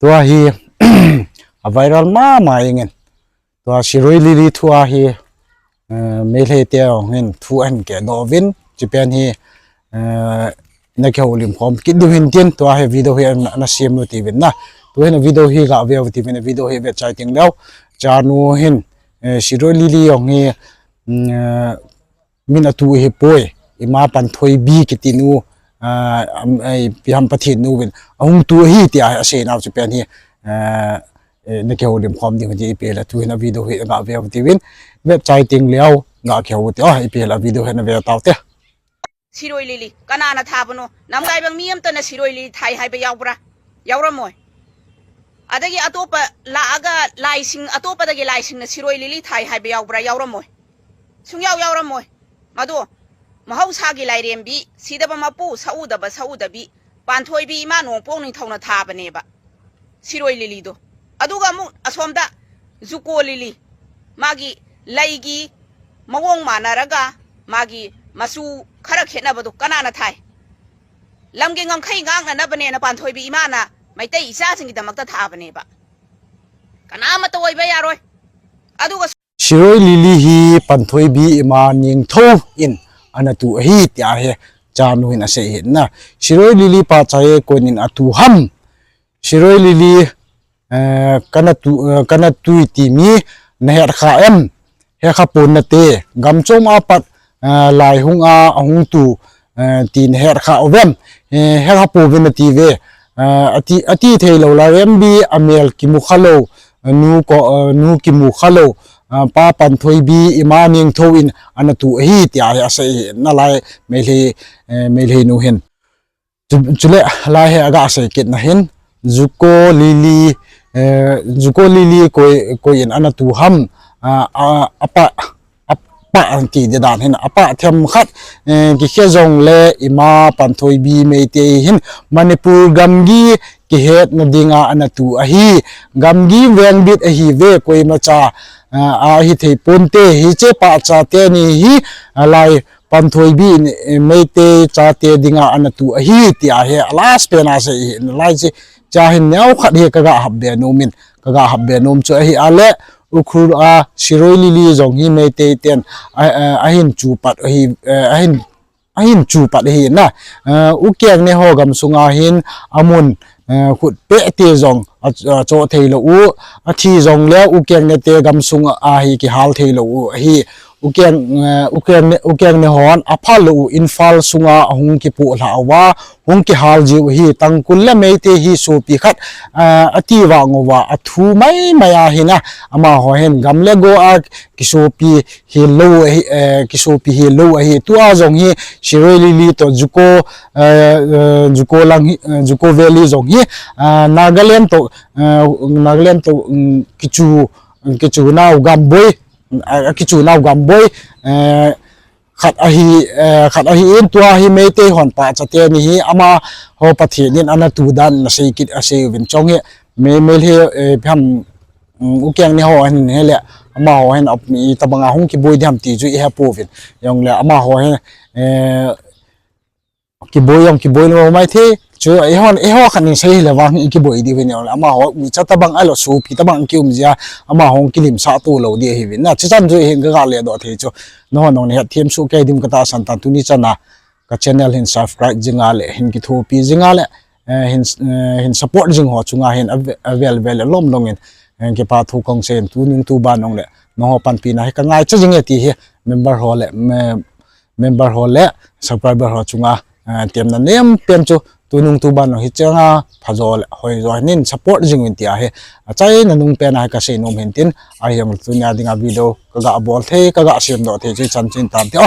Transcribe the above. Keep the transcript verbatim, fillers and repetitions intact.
Tua hi a viral mama ingin. Tua Shirui Lily thu a hi, eh, Meitei te hung hin thu ahin keh doh uvin, chipen hi, eh, na kihoulim khom kit diu hin tin, tua hi video hi na, na siam u tivin na. Tua hin video hi ga ve u tivin, video hi ve chai ting leu. Chanu hin, eh, Shirui Lily hung hi, mm, eh, min atu hi poi, ima Panthoibi kiti nu, ah, am, ai, pi ham Pathen nu vin, ahung tu hi tia asei nau chipen hi, ah, eh, na kihoulim khom diu hin ti ipi le tu hin a video hi ga ve u tivin, ve chai ting leu, ga kihou ti, oh, ipi le video hi na ve tau te. Shirui Lily, ꯀꯅꯥꯅ ꯊꯥꯕꯅꯣ? ꯅꯝꯒꯥꯏꯕꯪ ꯃꯤ ꯑꯝꯇꯅ ꯁꯤꯔꯣꯏ ꯂꯤꯂꯤ ꯊꯥꯏ ꯍꯥꯏꯕ ꯌꯥꯎꯕ꯭ꯔꯥ? ꯌꯥꯎꯔꯝꯃꯣꯏ꯫ ꯑꯗꯒꯤ ꯑꯇꯣꯞꯄ ꯂꯥꯛꯑꯒ ꯂꯥꯏꯁꯤꯡ, ꯑꯇꯣꯞꯄꯗꯒꯤ ꯂꯥꯏꯁꯤꯡꯅ ꯁꯤꯔꯣꯏ ꯂꯤꯂꯤ ꯊꯥꯏ ꯍꯥꯏꯕ ꯌꯥꯎꯕ꯭ꯔꯥ? ꯌꯥꯎꯔꯝꯃꯣꯏ꯫ ꯁꯨꯡꯌꯥꯎ ꯌꯥꯎꯔꯝꯃꯣꯏ꯫ ꯃꯗꯣ ꯃꯍꯧꯁꯥꯒꯤ ꯂꯥꯏꯔꯦꯝꯕꯤ, ꯁꯤꯗꯕ ꯃꯄꯨ, ꯁꯛꯎꯗꯕ ꯁꯛꯎꯗꯕꯤ, ꯄꯥꯟꯊꯣꯏꯕꯤ ꯏꯃꯥ ꯅꯣꯡꯄꯣꯛ ꯅꯤꯡꯊꯧꯅ ꯊꯥꯕꯅꯦꯕ ꯁꯤꯔꯣꯏ ꯂꯤꯂꯤꯗꯣ꯫ ꯑꯗꯨꯒ ꯑꯃꯨꯛ ꯑꯁꯣꯝꯗ ꯖꯨꯀꯣ ꯂꯤꯂꯤ, ꯃꯥꯒꯤ ꯂꯩꯒꯤ ꯃꯑꯣꯡ ꯃꯥꯟꯅꯔꯒ ꯃꯥꯒꯤ ꯃꯆꯨ ꯈꯔ ꯈꯦꯠꯅꯕꯗꯣ ꯀꯅꯥꯅ ꯊꯥꯏ? ꯂꯝꯒꯤ ꯉꯝꯈꯩ ꯉꯥꯛꯅꯅꯕꯅꯦꯅ ꯄꯥꯟꯊꯣꯏꯕꯤ ꯏꯃꯥꯅ ꯃꯩꯇꯩ ꯏꯆꯥꯁꯤꯡꯒꯤꯗꯃꯛꯇ ꯊꯥꯕꯅꯦꯕ꯫ ꯀꯅꯥꯃꯠꯇ ꯑꯣꯏꯕ ꯌꯥꯔꯣꯏ꯫ ꯑꯗꯨꯒ Shirui Lily hi Panthoibi ima Ningthou in ana tu ahi tia hi chanu hin asei hi na. Shirui Lily pa chai koin in atu ham. Shirui Lily, eh, kana tu, eh, kana tui ti mi na het kha em? He kha pon nate, gam chom a pat, eh, lai hung a, ahung tu, eh, ti na het kha uvem? Eh, he kha pouvin nati ve. Eh, ati, ati thei lou lai em bi a mel kimu kha lou, eh, nu ko, eh, nu kimu kha lou, eh, pa Panthoibi ima Ningthou in ana tu ahi tia hi asei hi na lai Meitei, eh, Meitei nu hin. Chu, chule lai hi aga sei kit na hin, Juko Lily, eh, Juko Lily koi, koi in ana tu ham, ah, ah, apa, apa anti de dan hin, apa them khat, eh, kikhe jong le ima Panthoibi Meitei hin, Manipur gamgi kihetna dinga ana tu ahi, gamgi vengbit ahi ve koimacha, ah, ahi thei ponte hiche pa chate ni hi, ah, lai Panthoibi in, eh, Meitei chate dinga ana tu ahi, tia hi a last pen a sei hi, na lai chi, cha hin neo khat hi kaga hap be nom in, kaga hap be nom chu ahi a le, Ukhrul a Shirui Lily jong hi Meitei ten, a, a, ahin chu pat ahi, eh, ahin, ahin chu pat ahi na, eh, Ukeng ne ho gam sunga hin amun, eh, khut pe te jong a, a cho thei lou u, a thi jong le Ukeng ne te gam sunga hi kihal thei lou u ahi. Ukeng, eh, Ukeng ne, Ukeng ne hon a phal lou u Imphal sunga ahung kipu lha uva, hung kihal jiu hi Tangkhul le Meitei hi sopi khat, eh, ati vang uva, a thu mai mai a hin a, amaho hin gam le go a kisopi hi lou ahi, eh, kisopi hi lou ahi. Tua jong hi Shirui Lily to Juko, eh, eh, Juko lang hi, eh, Juko Valley jong hi, eh, Nagaland to, eh, Nagaland to, um, kichu, kichu nau gamboi, eh, kichu nau gamboi, eh, khat ahi, eh, khat ahi in tua hi Meitei hon pa chate ni hi amaho Pathen in ana tu dan na sei kit a sei uvin chong hi me, me le, eh, pham, um, Ukeng ne ho hin he le, amaho hin ap, i tabanga hung kiboi diam ti chu i he pouvin. Jong le amaho hin, eh, kiboi jong kiboi lou mai the. Chu i hon, i ho khan in sei le vang i kiboi diu hin jong le, amaho u cha tabang a lo sopi tabang ki um jia, amaho kilim sa tu lou di ahi vin. Na, chi chan chu hin ga ga le do the chu. No nong ne het thiam su ke dim ka ta san tan tuni chana. Ka channel hin subscribe jinga le, hin kithopi jinga le, eh, hin, eh, hin support jing ho chunga hin ave-, avel vel le lom long in, eh, kipa thu kong sen tu nung tu ban nong le, nong ho panpi na hi ka ngai cha jing e ti hi member ho le, me-, member ho le subscriber ho chunga, eh, tem na nem pen chu tu nung tu ban nong hi changa pha jo le hoi jo hin support jing in ti a hi. A chai na nung pen a hi ka sei nom hin tin, a hi ang tu nia dinga video ka ga bol thei, ka ga sem do thei chu chan chin tan ti o.